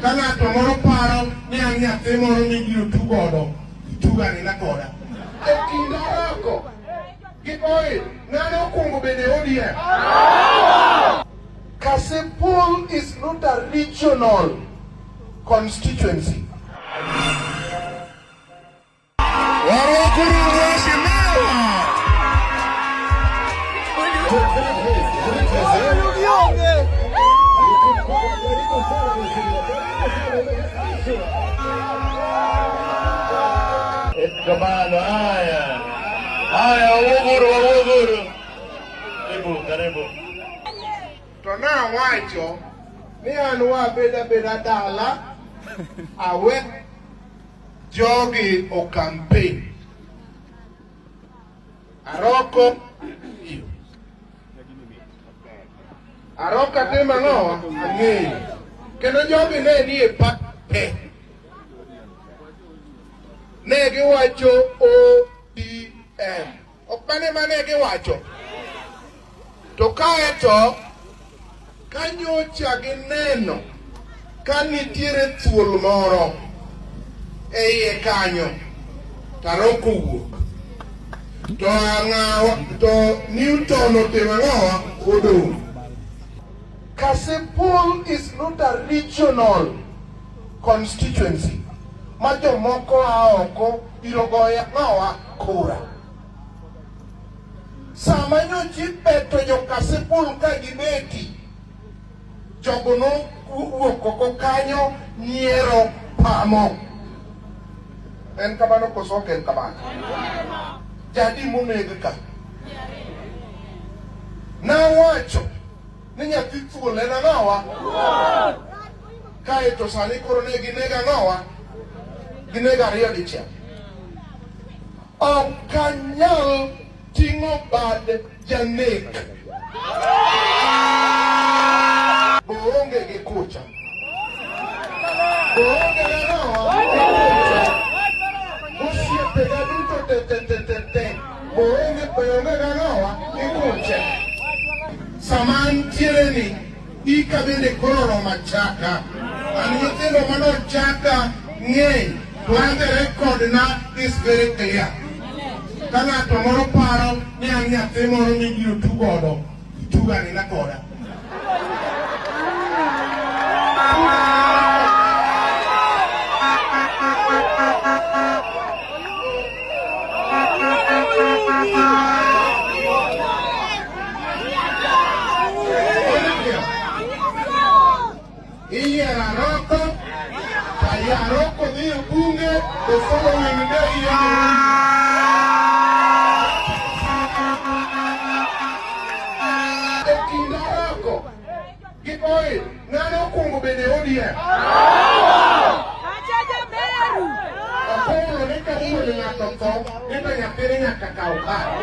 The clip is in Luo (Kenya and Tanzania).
Ka ng'ato moro paro ni an nyathi moro mibiro tu godo, tugo anina koda. E kind Aroko gi Oil, ng'ano okwongo bedo e ODM? Kasipul is not a regional constituency. Warwakuru mheshimiwa. Kamano, haya haya, wawuoguru, wawuoguru. Karibu, karibu. To nawacho ni an wabed abeda dala awe jogi o campaign. Aroko Aroko timo ang'o? Ang'eyo. Kendo jogi ne ni e pate. Ne giwacho ODM. Ok mane mane giwacho. To kaeto ka nyocha gineno ka nitiere thuol moro e iye kanyo, to Aroko owuok. To ang'awa, to Newton otimo ang'owa? Odong'. Kasipul is not a regional constituency ma jomoko a oko biro goyo ang'owa kura. Sama nyocha ibeto jo Kasipul ka gibeti, jogo nowuok oko kanyo nyiero pamo. En kamano koso ok en kamano? Jadi moneg ka. Nawacho ni nyathi thuol en ang'owa? Kae to sani koro ne ginego ang'owa? Ginego ariyo dichiel. Ok anyal ting'o bad janek. Oonge gi kucha. Oonge gi ang'owa? Gi kucha. Osiepega duto te te te te te. Oonge onge gi ang'owa? Gi kucha. Sama antiere ni ika bende koro oromo achaka. An nyithindo manochaka ng'eny to an the record na is very clear. Ka ng'ato moro paro ni an nyathi moro mibiro tu godo, tugo anina koda. Iyiero Aroko, to Aroko dhi e bunge, the following day iyiero E kind Aroko gi Oil, ng'ano okwongo bedo e ODM? Opolo ni ka wuon ng'ato tho, ni to nyathine nyaka kaw kare.